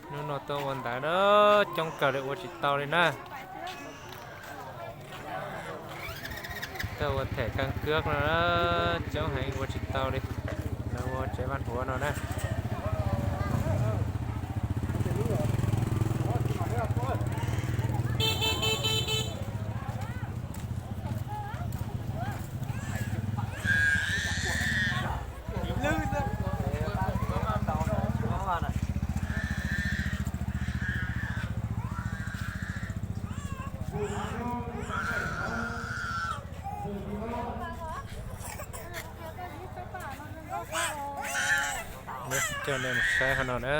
Hnub no tuaj ua ntawv na, coob kawg li ua tsis tau li na. Tuaj ua thẻ căn cước no na, coob heev ua tsis tau li. Lawv ua tsev văn hóa no na. Coj nej mus saib hauv no na.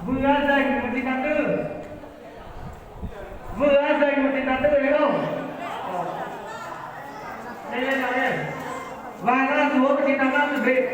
Vwm a zeeg mus tim tas twg? Vwm a zeeg mus tim tas twg lauj? Vas na tus mus tim tas na tus pem.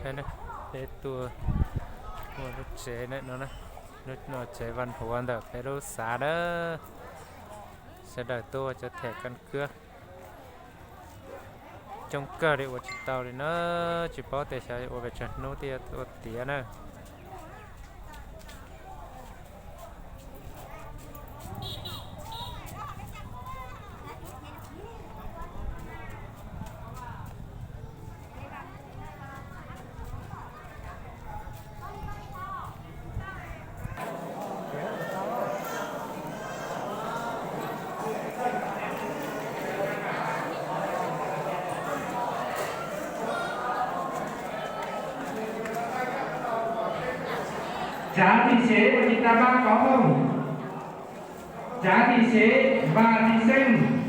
Saib na, peb tuaj ua lub tsev no, lub no tsev văn hóa ntawm peb lub xav na. Sawv daws tuaj ua cov thẻ căn cước. Coob kawg li ua tsis tau li na, tsis paub tias xyov ua pes tsawg hnub thiaj ua tiav na. Cov tim xev ua tsis tau maj kov. Cov tim xev, vas thí sinh.